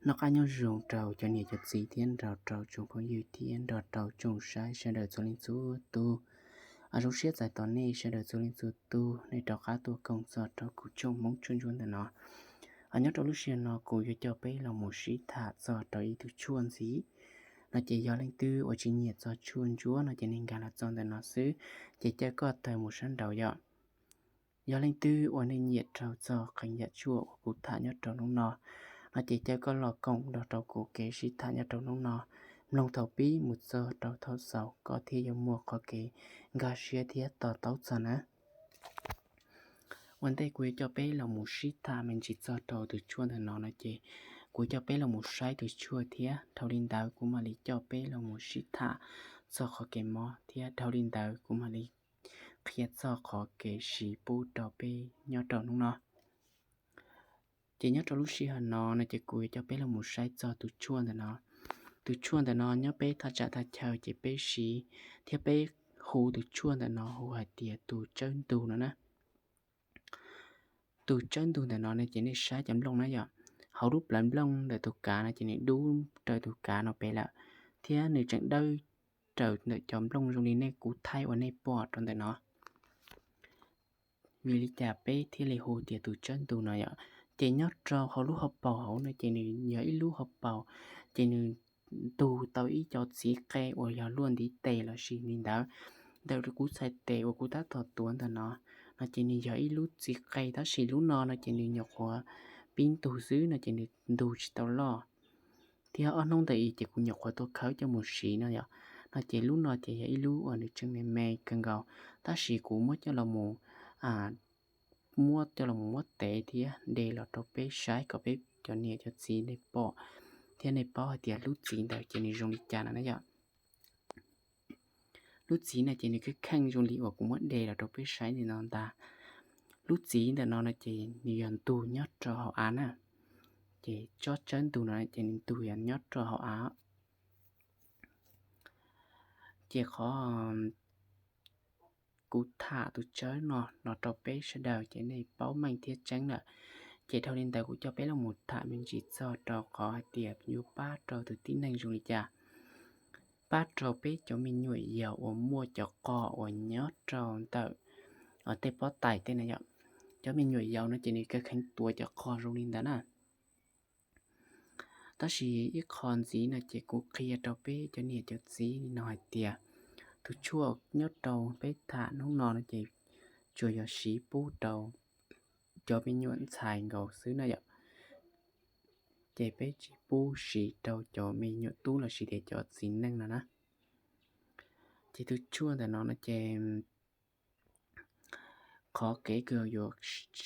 Noj qab nyob zoo rau cov niam cov txiv thiab nrog rau tsoom phooj ywg thiab nrog rau tsoom saib sawv daws txhua leej txhua tus. Zoo siab txais tos nej sawv daws txhua leej txhua tus, nej rov qab tuaj koom txog rau kuv channel Hmoob Tshuaj Ntsuab ntawm no. Nyob rau lub sij hawm no kuv yuav coj peb los mus sib tham txog rau ib tug tshuaj ntxiv. No ces yog leej twg uas tsis nyiam txog tshuaj ntsuab no ces nej nkag los txog ntawm no xwb, ces caw koj tawm mus sab nraud yom. Yog leej twg uas nej nyiam raug txog qee yam tshuaj uas kuv tham nyob rau hnub no, no ces caw koj los koom nrog rau kuv kev sib tham nyob rau hnub no, mloog thaum pib mus txog rau thaum xaus koj thiaj yuav muaj qhov kev nkag siab thiab to taub txog na. Ua ntej kuv yuav coj peb los mus sib tham me ntsis txog rau tus tshuaj ntawm no no ces kuv coj peb los mus saib tus tshuaj thiab dhau li ntawd kuv mam li coj peb los mus sib tham txog qhov kev mob thiab dhau li ntawd kuv mam li qhia txog qhov kev siv pub rau peb nyob rau hnub no. Ces nyob rau lub sij hawm no no ces kuv yuav coj peb los mus saib txog tus tshuaj ntawm no. Tus tshuaj ntawm no nyob peb thaj tsam thaj chaw ces peb siv thiab peb hu tus tshuaj ntawm no hu hais tias tus tsawb ntug no na. Tus tsawb ntug ntawm no ne ces nej saib cov nplooj na yom, hauv lub plawv nplooj ntawm tus kav no ces nws dub raws tus kav no pem lawm, thiab nws tseem dawb raws ntawm cov nplooj zoo li nej kuv thaij uas nej pom rau ntawm no. Vim li cas peb thiaj li hu tias tus tsawb ntug no yom? Ces nyob rau hauv lub hauv paus hauv no ces nws yog ib lub hauv paus, ces nws ntug tau ib co txiv qe uas yog luaj ntiv tes los sis li ntawd. Ntawm kuv txhais tes uas kuv tab tom tuav ntawm no, no ces nws yog ib lub txiv qe tab sis lub no no ces nws nyuam qhuav pib ntug xwb no ces nws ntug tsis tau loj. Thiab ob hnub ntawd ces kuv nyuam qhuav tuaj khawb coj mus siv no yom, no ces lub no ces yog ib lub uas nws tseem me me kawg nkaus, tab sis kuv muab coj los mus, muab coj los mus muab tev thiab de los rau peb saib kom peb cov niam cov txiv nej pom thiab nej paub hais tias lub txiv ntawd ces nws zoo li cas no na yom. Lub txiv no ces nws kheej kheej zoo li uas kuv muab de los rau peb saib li no ntag. Lub txiv ntawm no no ces nws yog ntug nyob rau hauv av na, ces tsob tsawb ntug no ces nws ntug yog nyob rau hauv av. Ces qhov kuv tham tus tsawb no los rau peb sawv daws ces nej paub meej thiab tseeb lawm. Ces dhau li ntawd kuv coj peb los mus tham me ntsis txog rau qhov hais tias yuav pab rau tus tib neeg zoo li cas. Pab rau peb cov me nyuam yaus uas muaj cov qos uas nyob rau ntawm tej pob tais tej na yom. Cov me nyuam yaus no ces nws kheev kheev tuav cov qos zoo li ntawd na. Tab sis ib qho ntxiv no ces kuv qhia rau peb cov niam cov txiv li no hais tias tus tshuaj nyob rau peb tham hnub no no ces tsuas yog siv pub rau cov me nyuam ntxhais nkaus xwb na yom. Ces peb tsis pub siv rau cov me nyuam tub los sis tias cov txiv neej no na. Ces tus tshuaj ntawm no no ces qhov kev kws yuav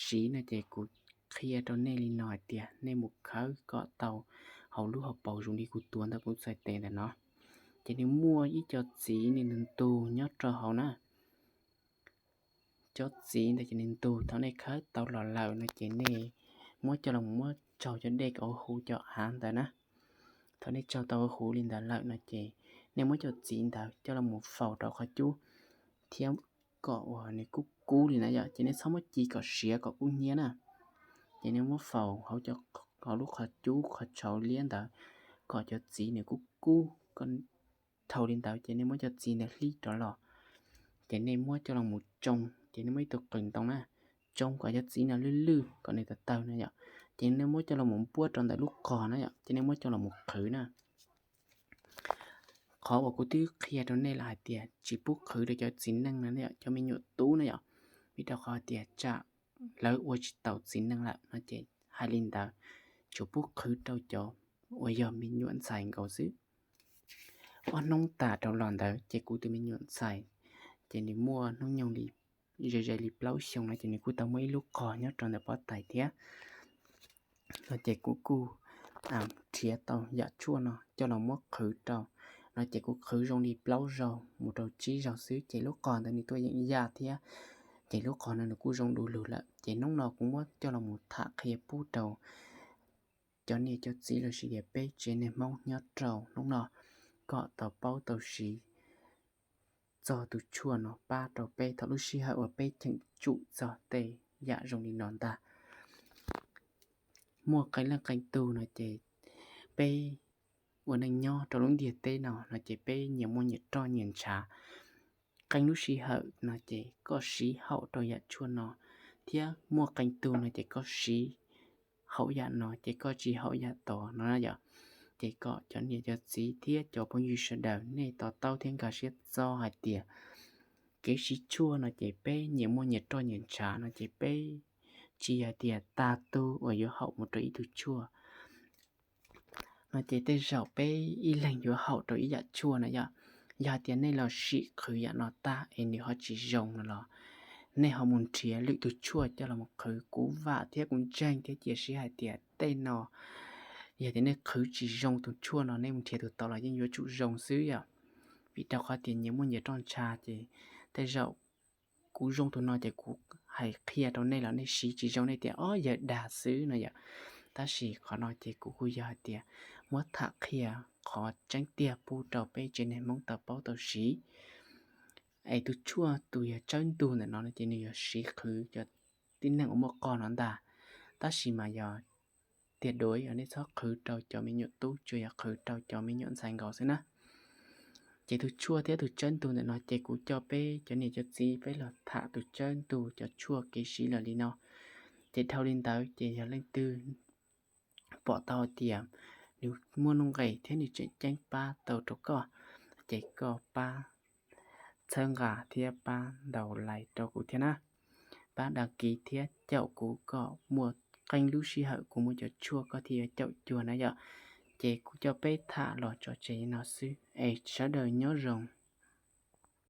siv no ces kuv qhia rau nej li no hais tias nej mus khawb kom tau hauv lub hauv paus zoo li kuv tuav ntawm kuv txhais tes ntawm no. Ces nws muaj ib co txiv nws ntug nyob rau hauv na. Cov txiv ntawd ces nws ntug, thaum nej khawb tau los lawm no ces nej muab coj los muab tsaug cov dej kom ua huv cov av ntawd na. Thaum nej tsaug tau ua huv li ntawd lawm no ces nej muab cov txiv ntawd coj los mus faus rau qhov cub thiab kom uas nws kub kub li na yom, ces nej txhob muab ci kom siav kom kub hnyiab na. Ces nej muab faus hauv lub qhov cub qhov tshauv liab ntawd kom cov txiv nws kub kub. Dhau li ntawd ces nej muab cov txiv ntawd hlib rov los, ces nej muab coj los mus tsoo, ces nej muab ib tug qws ntoo na, tsoo kom cov txiv no lwj lwj kom nws tawg tawg na yom, ces nej muab coj los mus npuab rau ntawm lub qhov na yom, ces nej muab coj los mus qhwv na. Qhov uas kuv twb qhia rau nej lawm hais tias tsis pub qhwv rau cov txiv neej no na yom, cov me nyuam tub na yom, vim rau qhov tias tsam lawv ua tsis taus txiv neej lawm no ces hais li ntawd, tsuas pub qhwv rau cov uas yog me nyuam ntxhais nkaus xwb. Ob hnub tas rau los ntawd ces kuv tus me nyuam ntxhais ces nws muaj hnub nyoog li ze ze li plaub xyoo no ces nws kuj tau muaj ib lub qhov nyob rau ntawm pob tais thiab. No ces kuv kuj nrhiav tau yam tshuaj no coj los muab qhwv rau. No ces kuv qhwv zoo li plaub zaug mus rau tsib zaug xwb ces lub qhov ntawd nws tuaj yeem yaj thiab, ces lub qhov no nws kuj zoo du lug lawm. Ces hnub no kuv muab coj los mus tham qhia pub rau cov niam cov txiv los sis tias peb tsev neeg Hmoob nyob rau hnub no kom tau paub tau siv txog tus tshuaj no pab rau peb thaum lub sij hawm uas peb cheem tsum txog tej yam zoo li no ntag. Muaj qee leej qee tug no ces peb ua neej nyob rau lub ntiaj teb no no ces peb nyias muaj nyias roj nyias ntshav. Qee lub sij hawm no ces koj siv haum rau yam tshuaj no, thiab muaj qee tug no ces koj siv haum yam no ces koj tsis haum yam tod no yom. Ces kom cov niam cov txiv thiab cov phooj ywg sawv daws nej to taub thiab nkag siab txog hais tias kev siv tshuaj no ces peb nyias muaj nyias roj nyias ntshav no ces peb tsis yog tias tag tug uas yuav haum mus rau ib tug tshuaj no ces tej zaum peb ib leeg yuav haum rau ib yam tshuaj no yom. Yog tias nej los sim qhwv yam no tag es nws ho tsis zoo no los nej ho mus nrhiav lwm tus tshuaj coj los mus qhwv. Kuv vam thiab kuv ntseeg thiab cia siab hais tias tej no yog tias nej qhwv tsis zoo tus tshuaj no nej mus nrhiav tus tod los yeej yuav tsum zoo xwb yom. Vim rau qhov tias nyias muaj nyias roj ntsha ces tej zaum kuv zoo tus no ces kuv hais qhia rau nej los nej siv tsis zoo nej tias ob yawg dag xwb no yom. Tab sis qhov no ces kuv kuj yog hais tias muab tham qhia qhov tseeb tiag pub rau peb tsev neeg Hmoob tau paub tau siv. Es tus tshuaj tus yog tsawb ntug ntawm no no ces nws yog siv qhwv cov tib neeg uas muaj qog no ntag. Tab sis mas yog tiag duav yog nej txhob qhwv rau cov me nyuam tub, tsuas yog qhwv rau cov me nyuam ntxhais nkaus xwb na. Ces tus tshuaj thiab tus tsawb ntug ntawm no ces kuv coj peb cov niam cov txiv peb los tham tus tsawb ntug cov tshuaj kev siv lawm li no. Ces dhau li ntawd ces yog leej twg pom tau tias nws muaj nuj nqis thiab nws tseem ceeb pab tau rau koj, ces koj pab txhawb nqa thiab pab ntaus like rau kuv thiab na. Pab đăng ký thiab caum kuv kom muaj qee lub sij hawm kuv muaj cov tshuaj koj thiaj yuav caum cuag na yom. Ces kuv coj peb tham los tso tseg li no xwb es sawv daws nyob zoo.